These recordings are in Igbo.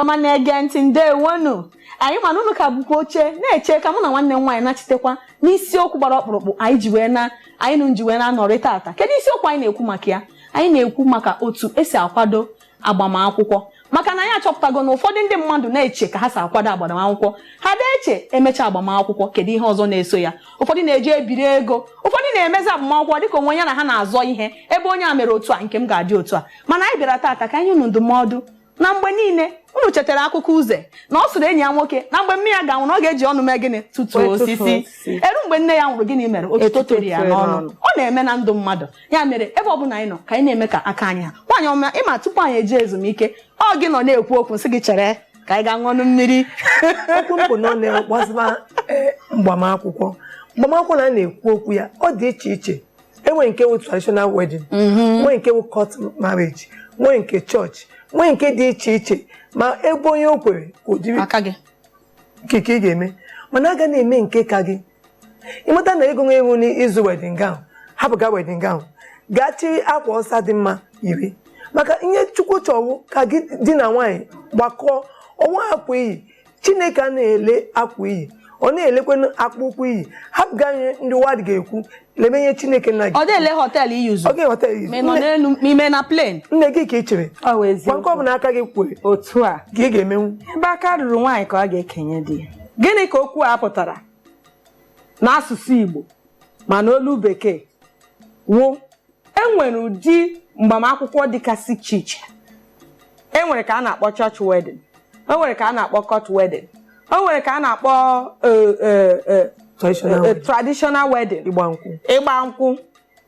Ọma na-ege ntị, ndewonu. Anyị mana unu ka bụkwa oche na-eche ka mụ na nwanne m nwaanyị nachitekwa n'isiokwu gbara ọkpụrụkpụ anyị ji wee na anyị nụ ji wee na-anọrị tata. Kedu isiokwu anyị na-ekwu maka ya? Anyị na-ekwu maka otu esi akwado agbamakwụkwọ, maka na anyị achọpụtago na ụfọdụ ndị mmadụ na-eche ka ha si akwado agbamakwụkwọ, ha na-eche emecha agbamakwụkwọ, kedu ihe ọzọ na-eso ya? Ụfọdụ na-eji ebiri ego, ụfọdụ na-emezi agbamakwụkwọ dịka onwe ya na ha na-azọ ihe, ebe onye a mere otu a, nke m ga-adị otu a. Mana anyị bịara tata ka anyị unu ndụmọdụ na mgbe niile unu chetara akụkọ Uze na ọ sịrị enyi ya nwoke na mgbe mme ya ga-anwụ, na ọ ga-eji ọnụ mee gịnị? Tụtuo Wee tụtuo osisi. Osisi. Eru mgbe nne ya nwụrụ, gịnị mere? Otuto toro ya toro ya n'ọnụ. n'ọnụ. Ọ na-eme na ndụ mmadụ. Ya mere, ebe ọbụla anyị nọ, ka anyị na-eme ka aka anyị ha. Nwaanyị ọma, ịma tupu anyị eje ezumike, ọ gị nọ na-ekwu okwu, sị gị chere ka anyị gaa ṅụọnụ mmiri. Okwu m bụ na ọ na-gbasara mgbamakwụkwọ. Mgbamakwụkwọ na a na-ekwu okwu ya, ọ dị iche iche. Enwere nke wụ traditional wedding, nwee nke wụ court marriage, nwee nke chọọchị, nwee nke dị iche iche. Ma ebe onye o kwere ka o jiri aka gị nke ka ị ga-eme, mana aga na-eme nke ka gị ịmata na ego nwe n'ịzụ wedding gown, hapụ ga wedding gown, gaa chiri akwa ọsa dị mma yiri, maka ihe Chukwu chọwụ ka gị di na nwaanyị gbakọọ ọnwa. Akwa iyi, Chineke a na-ele akwa iyi, ọ na-elekwanụ akpụkpọ iyi. Hapụga ihe ndị ụwa ga-ekwu, lebe ihe Chineke nna gị. Ọ dị ele hotel iyuzu Ọ ga-eweta iyi. Ma ị nọ n'elu, ma ime na plane. Nne gị ka ị chere Ọ wụ gwa eziokwu. nke ọbụla aka gị kwere Otu a ka ị ga-emenwu. Ebe aka ruru nwaanyị ka ọ ga-ekenye di ya. Gịnị ka okwu a pụtara n'asụsụ Igbo ma n'olu Bekee? Wụ enwere ụdị mgbamakwụkwọ dịgasị iche iche. Enwere ka a na-akpọ church wedding, enwere ka a na-akpọ court wedding, enwere ka a na-akpọ Traditional wedding. Traditional wedding. Ịgba nkwụ. Ịgba nkwụ.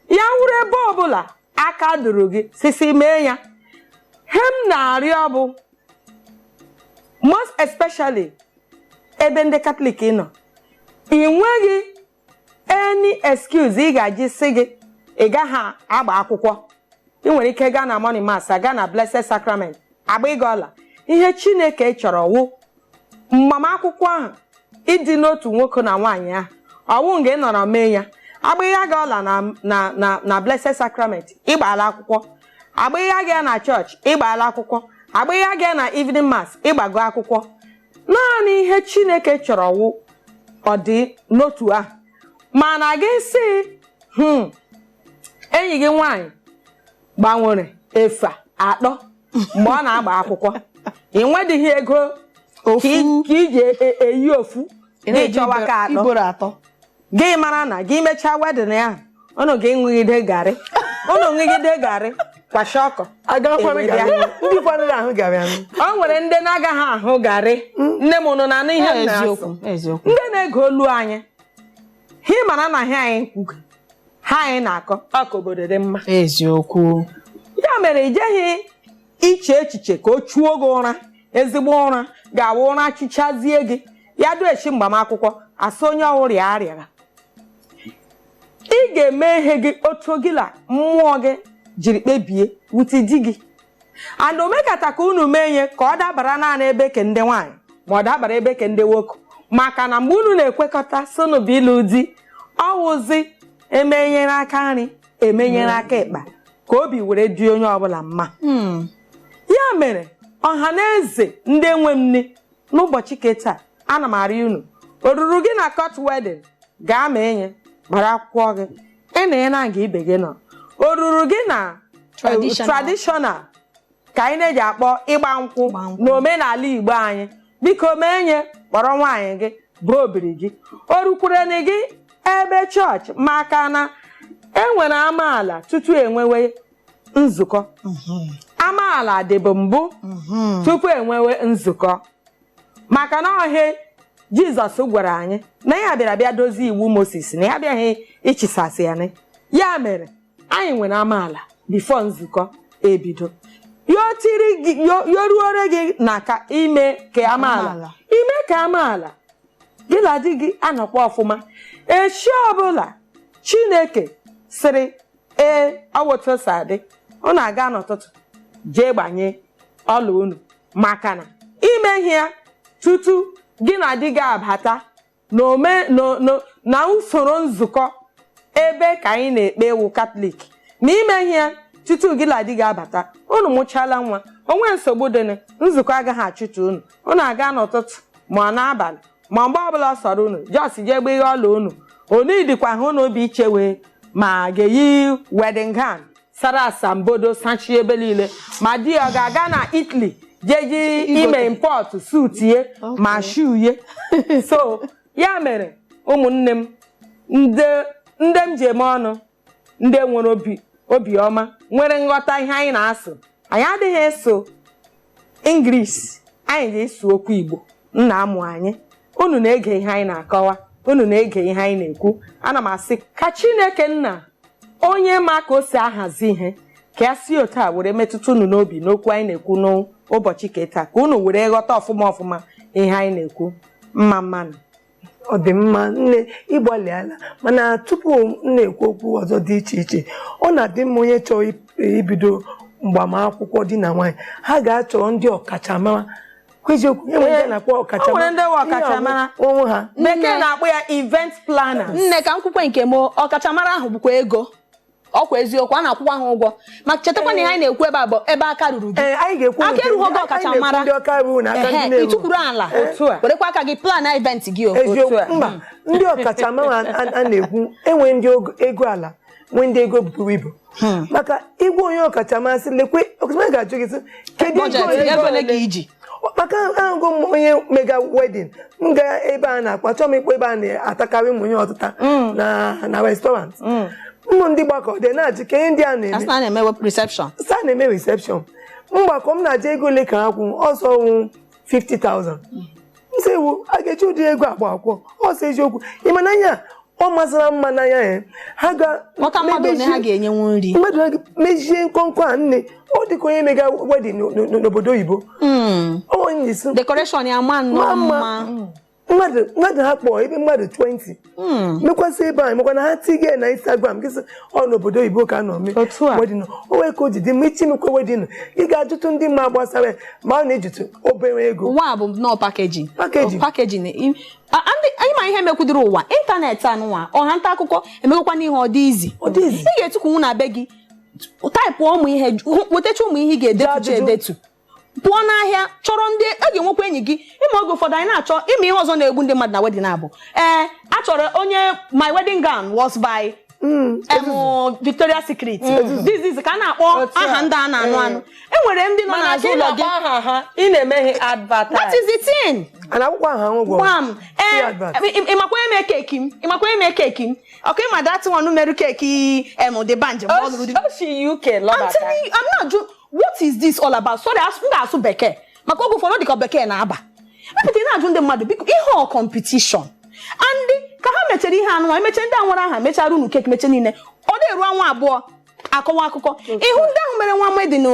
Ya wụrụ ebe ọbụla aka duru gị sisi mee ya. He m na-arịọ bụ, most especially ebe ndị Katọlik nọ, ị nweghị any excuse ị ga-eji sị gị ị gaghị agba akwụkwọ. Ị nwere ike gaa na morning mass, gaa na Blessed Sacrament, agba ịga ọla. Ihe Chineke chọrọ wụ mgbamakwụkwọ ahụ, ịdị n'otu nwoke na nwaanyị ahụ. Ọwụ nga ị nọrọ mee ya, agbịgha gị ọla na Blessed Sacrament, ịgbala akwụkwọ. Agbịgha gị na chọọchị, ịgbala akwụkwọ. Agbịgha gị na evening mass, ịgbago akwụkwọ. Naanị ihe Chineke chọrọ wụ ọ dị n'otu ahụ. Mana gị si enyi gị nwaanyị gbanwere efe atọ mgbe ọ na-agba akwụkwọ, ị nwedịghị ego ka ka iji eyi ofu, Ị gị na-eji chọwa ka atọ iboro atọ. Gị mara na gị mechaa wedding ahụ, unu ga-enwegide garị, unu ṅụgide garị kwashiorkor. Agakwanụ Ewe garị. bịa. Ndị kwanụ ahụ garị anụ. O nwere ndị na-agaghị ahụ garị. Nne m, unu na-anụ ihe m na-asụ? Eziokwu, eziokwu. Ndị na-ege olu anyị, ha mara na ha anyị kwugo, ha anyị na-akọ ọ ka obodo dị mma. Eziokwu. Ya mere, ị jeghị iche echiche ka o chuo gị ụra, ezigbo ụra ga-awụ ụra chichazie gị ya du echi mgbamakwụkwọ, asị onye ọrịa arịara. Ị ga-eme ihe gị otu gị na mmụọ gị jiri kpebie wute di gị and omekata ka unu mee ihe ka ọ dabara naanị ebe ke ndị nwaanyị, ma ọ dabara ebe ke ndị nwoke, maka na mgbe unu na-ekwekọta sonu bụ ịlụ di, ọwụzi emenyere aka nri, emenyere aka ịkpa, ka obi were dị onye ọbụla mma. Ya mere, ọha na eze ndị nwe m nne, n'ụbọchị ke taa, ana m arịọ unu, o ruru gị na court wedding, gaa ma enye gbara akwụkwọ gị ị na na nga ibe gị nọ. O ruru gị na Traditional. Traditional ka anyị na-eji akpọ ịgba nkwụ Ịgba nkwụ. n'omenala Igbo anyị, biko mee nye, kpọrọ nwaanyị gị bụ obiri gị. O rukwureni gị ebe chọọchị, maka na e nwere amaala tutu enwewe nzukọ. Amaala dịbụ mbụ tupu enwewe nzukọ, maka na ọhịa Jizọs gwara anyị na ya bịara bịa dozie iwu Moses, na ya abịaghị ịchịsasị ya. Ya mere, anyị nwere amaala before nzukọ ebido. Ya tiri gị, ya ruore gị na ka ime ka amaala Amaala. ime ka amaala gị na di gị anọkwa ọfụma. Echi ọbụla Chineke sịrị ee, ọwụtụsa adị, unu aga n'ụtụtụ jee gbanye ọla unu, maka na ime ihe ya tutu gị na di gị abata n'ome na usoro nzukọ ebe ka anyị na-ekpe ewu Katọlik, ma ime ihe ya tutu gị na di gị abata, unu mụchala nwa, Onwe nsogbu dịnị, nzukọ agaghị achụtụ unu. Unu aga n'ụtụtụ ma ọ n'abalị, ma mgbe ọbụla ọ sọrọ unu, just jee gbeghe ọla unu. Onidikwa ha unu obi ichewe ma ga-eyi wedding gown sara asambodo sachie ebe niile, ma di ya ọ ga-aga na Italy jeji ime import suit ye ma shoe ye. So ya mere, ụmụnne m, ndị ndị m ji eme ọnụ, ndị nwere obi obiọma, nwere nghọta ihe anyị na-asụ, anyị adịghị eso English, anyị ga-eso okwu Igbo nna amụ anyị. Unu na-ege ihe anyị na-akọwa, unu na-ege ihe anyị na-ekwu. Ana m asị ka Chineke nna, onye ma ka o si ahazi ihe, ka ya si otu a were metụta unu n'obi n'okwu anyị na-ekwu n'ụbọchị nke taa, ka unu were ghọta ọfụma ọfụma ihe anyị na-ekwu. Mma mmanụ. Ọ dị mma, nne, ịgbalịala. Mana tupu m na-ekwu okwu ọzọ dị iche iche, ọ na-adị mma onye chọrọ ibido mgbamakwụkwọ di na nwaanyị, ha ga-achọ ndị ọkachamara. Eziokwu, enwere ndị a na-akpọ ọkachamara. O nwere ndị wụ ọkachamara. Ihe onwe ha. Bekee na-akpọ ya event planner. Nne, ka m kwukwe nke m. Ọkachamara ahụ bụkwa ego. Ọkwa eziokwu, a na-akwụkwa ha ụgwọ, ma chetakwa na ihe anyị na-ekwu ebe a bụ ebe aka ruru gị. Ee, anyị ga-ekwu Aka nke erughị oge anyị ọkachamara. na-ekwu ndị ọka ruru na aka ndị Ehe, na-eru. ịtụkwuru ala. Otu a. Werekwa aka gị plan event gị o. Eziokwu. Otu a. Mba, ndị ọkachamara a na-ekwu, enwe ndị ego ala, nwee ndị ego buru ibu, maka igwe onye ọkachamara sị lekwe, ọkachamara ga-ajụ gị sị, kedu ego Budget ole? ego ole gị iji? Maka ahụgo m onye mega wedding, m gaa ebe a na-akpọ, achọghị m ịkpọ ebe a na-atakarị ụmụ ihe ọtụta na restaurant, ụmụ ndị gbakọ dị na-ajụ ka ihe ndị a na-eme. Asị na a na-eme reception. Sa na-eme reception, mgbakọ m na-aja ego ole ka ha kwụ ọsọ wụ 50,000. M sị ewu, a ga-eji ụdị ego agba akwụkwọ ọsọ? Eziokwu, ị ma n'anya ọ masịra mma n'anya ya ha ga Nghọta mmadụ one ha ga-enyenwu nri. Mmadụ ha mejie nkọnkọ a, nne, ọ dịka onye mega wedding n'obodo oyibo. Onye isi Decoration ya ma nnọọ Ma mma. mma. Mmadụ ha kpọọ ebe mmadụ 20 mekwasị ebe a, mekwa na ha tiga na Instagram gịsị ọ n'obodo oyibo ka a nọ mee Otu a. wedding. O nwee ka o ji dị mma ichi mekwa wedding, ị ga-ajụtụ ndị mma gbasara ya, ma ọ na-ejitụ obere ego. Ụwa a bụ nnọọ packaging. Packaging. Packaging. Anyị ma ihe mekwudoro ụwa ịntanetị anụnwa, ọha nta akụkọ emekwa n'ihe ọ dị izi. Ọ dị izi. Ị ga-etukwunwu na be gị, type ụmụ ihe, wetacha ụmụ ihe ị ga-edetucha Jụọ ajụjụ. Edetu, pụọ n'ahịa chọrọ ndị a ga-enwekwa enyi gị. Ịma oge ụfọdụ anyị na-achọ ịma ihe ọzọ na-egbu ndị mmadụ na wedding abụ ee a chọrọ onye "My wedding gown was by Victoria's Secret", this is ka a na-akpọ Otu a. aha ndị a na-anụ anụ. E nwere ndị nọ Mana n'azụ ka ị ụlọ gị. na-akpọ aha ha, ị na-emeghe advertise. That is the thing. A na-akwụkwọ aha ụgwọ. Gbam. Free Ee. advert. Ịmakwa eme cake m, ịmakwa eme cake m, ọkụ ịma that one merụ cake em the band mgbe ọ lụrụ di. O si UK I'm lọbata. telling you, I'm not ju what is this all about? Sorry, m ga-asụ bekee maka oge ụfọdụ dịka bekee na-aba mepụta. Ị na-ajụ ndị mmadụ, biko, ihe ọ competition? And ka ha mechara ihe anụnwa, emeche ndị a nwere aha mechara unu cake, meche niile, ọ na-eru ọnwa 2 akọwa akụkọ ịhụ ndị ahụ mere nwa wedding,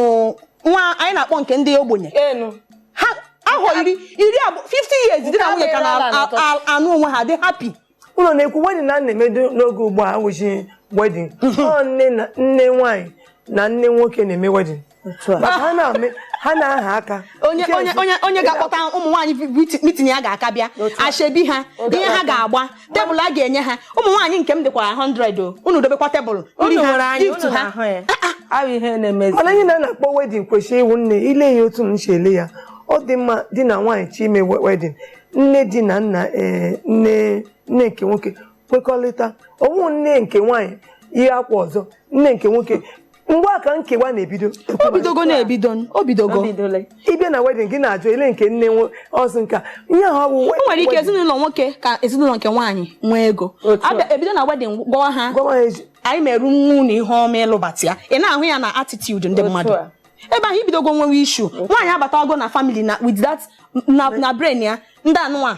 nwa anyị na-akpọ nke ndị ogbenye. Enu. Ha ahọ 20, 50 years, di na nwunye ka Nke a bụ na-anụ onwe ha, dị happy. Ụlọ na-ekwu wedding a na-emedo n'oge ugbu a awụchi wedding, ọ nne na nne nwaanyị na nne nwoke na-eme wedding, maka ha na-ame, ha na-aha aka. Onye Nke onye onye ga-akpọta ụmụ nwaanyị meeting ya ga-aka bịa ashebi ha, ihe ha ga-agba, tebụl a ga-enye ha. Ụmụ nwaanyị nke m dịkwa 100 o, unu dobekwa tebụl nri Unu nwere ha, anya gift unu ha. na-ahụ ya abụ ihe na-emezi. Mana ihe na a na-akpọ wedding kwesịrị iwu, nne, ile ya otu m si ele ya, ọ dị mma di na nwaanyị chi ime wedding, nne di na nna, ee, nne nne nke nwoke kwekọrịta, ọwụ nne nke nwaanyị ihe akwa ọzọ, nne nke nwoke, mgbe a ka nkewa na-ebido. O bidogo na-ebido, o bidogo. O bidola. Ịbịa na wedding gị na-ajụ ele nke nne ọsụ nka ihe ahụ ọ bụ O nwere ike ezinụlọ nwoke ka ezinụlọ nke nwaanyị nwee ego. Otu a. Abịa ebido na wedding gwawa ha, gwawa ha anyị merụ nwa unu ihe ọma ịlụbata ya. Ị na-ahụ ya na attitude ndị Otu mmadụ a. Ebe ahụ ibidogo nwewe issue, nwaanyị abatago na family na with that na brain ya, ndị anụnwa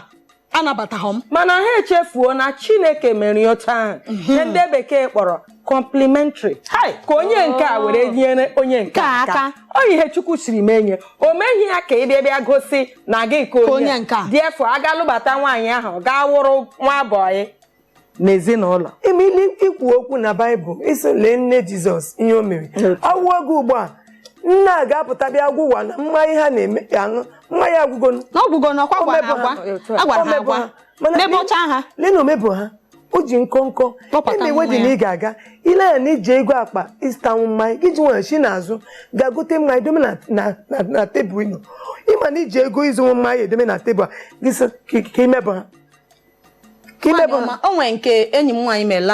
anabataghọ m. Mana ha echefuo na Chineke mere ya otu ahụ, ihe ndị bekee kpọrọ complementary. Hai! Ka onye nke a were nyere onye nke a Ka aka. aka. Ọ ihe Chukwu siri mee nye o meghị ya ka ị bịa bịa gosi na gị ka Ka onye nke a. Therefore, aga lụbata nwaanyị ahụ gaa wụrụ nwa bọyị n'ezinụlọ. Ime ile ikwu okwu na Baịbụl isi lee nne Jizọs, ihe o mere ọwụ oge ugbu a, nne a ga-apụta bịa gwa ụwa na mmanya ha na-eme aṅụ mmanya agwụgo. Na ọgwụgo na ọkwa gwara Omebụ agwa ha. Otu a. A gwara ha Omebụ agwa ha. Mana mebọcha ha. Lee na omebụ ha. O ji nkọnkọ Kpọpụta eme nwa wedding ya. ị ga-aga ile anya na iji ego akpa ịzụtanwu mmanya gị ji nwayọ si n'azụ ga gote mmanya dome na tebụl ị nọ. Ịma na iji ego ịzụnwu mmanya edome na tebụl a, gị sị ka imebụ ha, ka imebụ Nwaanyị ha. ọma, o nwere nke enyi m nwaanyị mere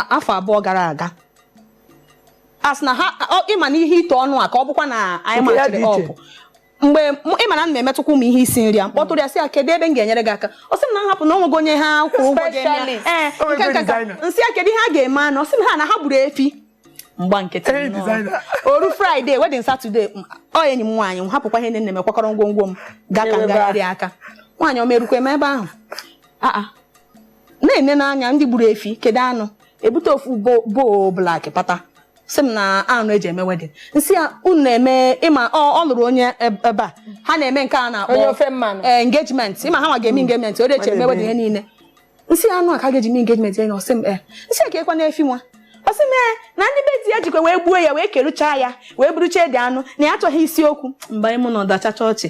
afọ 2 gara aga, a sị na ha ịma na ihe ite ọnụ a ka ọ bụkwa na anyị Nke ya machiri dị iche. ọpụ mgbe ịma na m na-emetụkwa ụmụ ihe isi nri a, mkpọtụrụ ya sị ya, kedu ebe m ga-enyere gị aka? Ọ sị m na m hapụ na onwego onye ha kwụrụ ụgwọ ga-eme ya. Specialist. Ee, O nwego nke nka. designer. Nsị ya, kedu ihe a ga-eme anụ? Ọ sị m ha na ha gburu efi mgba nkịtị Hey, nnọọ. designer. Oru Friday, wedding Saturday. Ọ enyi m nwaanyị, m hapụkwa ihe nne m, ekwakọrọ ngwongwo m gaa ka Ebe a. ngagharị aka. Nwaanyị ọ merukwa m ebe ahụ aa na-ene n'anya ndị gburu efi, kedu anụ ebute? Ofu bo black pata, sị m na anụ eji eme wedding. Nsị ya, unu na-eme ịma ọ lụrụ onye ebe a ha na-eme nke a na-akpọ Onye ofe mmanụ. ee, engagement. Ịma ha nwa ga-eme engagement o rechi eme wedding ihe niile. Nsị anụ a ka ga-eji mee engagement ya na? Ọsị m ee. Nsị ya, ka ekwa na-efi nwa? Ọsị m ee, na ndị be di ya jikwa wee gbuo ya, wee keruchaa ya, wee burucha ede anụ na ya achọghị isi okwu. Mgbe anyị mụ na ọdachacha ọchị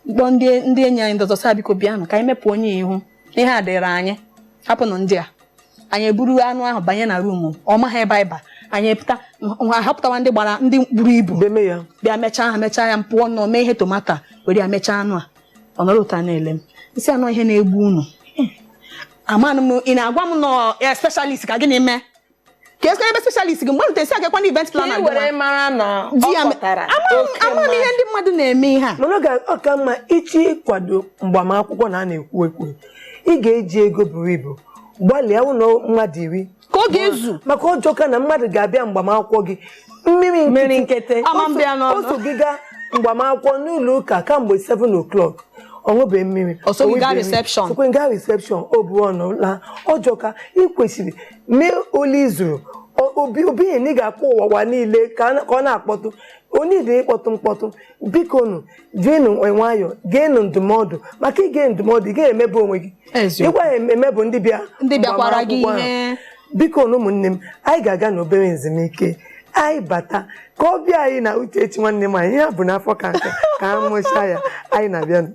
kpọọ ndị enyi anyị ndọzọ, sị, biko bịanụ ka anyị mepụ onye ihu ihe a dịrị anyị, hapụnụ ndị a. Anyị eburu anụ ahụ banye na room ọ maghị ebe anyị ba. Anyị epụta ha, hapụtawa ndị gbara ndị buru ibu Deme ya. bịa mechaa ha, mechaa ya, m pụọ nọ mee ihe tomato a, were ya mechaa anụ a. Ọ nọrọ ụta na-ele m isi anụ ihe na-egbu unu. Amanụ m ị na-agwa m nọ ya specialist ka gịnị mee ka esi ebe specialist gị mgbe m tesi agakwa na event Ka planner ị gị were nwa. mara na Di ọ ya kpọtara oke ama m ihe mmadụ. ndị mmadụ na-eme ihe a. Mana ọ ka mma ịchọ ịkwado mgbamakwụkwọ na a na-ekwu ekwu, ị ga-eji ego buru ibu gbalịa ụlọ mmadụ 10 ka ọ ga-ezu. Maka ọjọọ na mmadụ ga-abịa mgbamakwụkwọ gị mmiri Mmiri nkịtị. Ama m bịa n'ọnụ. O so gị gaa mgbamakwụkwọ n'ụlọ ụka kamgbe 7 o'clock, ọ ṅụbeghị mmiri. O soghị gaa O ribeghị. reception. Sokwe gaa reception, o bu ọnụ laa. Ọjọọ ka ị kwesịrị mee ole izuru obi obi ihe na ị ga-akpọ ụwa niile ka ọ na-akpọtụ onye dị ịkpọtụ mkpọtụ. Biko nụ, jienụ nwayọ geenụ ndụmọdụ, maka ige ndụmọdụ ị gaghị emebe onwe gị. Eziokwu. Ịgwa ya emebụ ndị bịa Ndị bịakwara gị mgbamakwụkwọ ahụ. ihe. Biko na ụmụnne m, anyị ga-aga n'obere ezumike. Anyị bata ka ọ bịa anyị na Uchechi nwanne m anyị, ihe a bụ n'afọ ka nke ka a mụchaa ya, anyị na-abịanụ.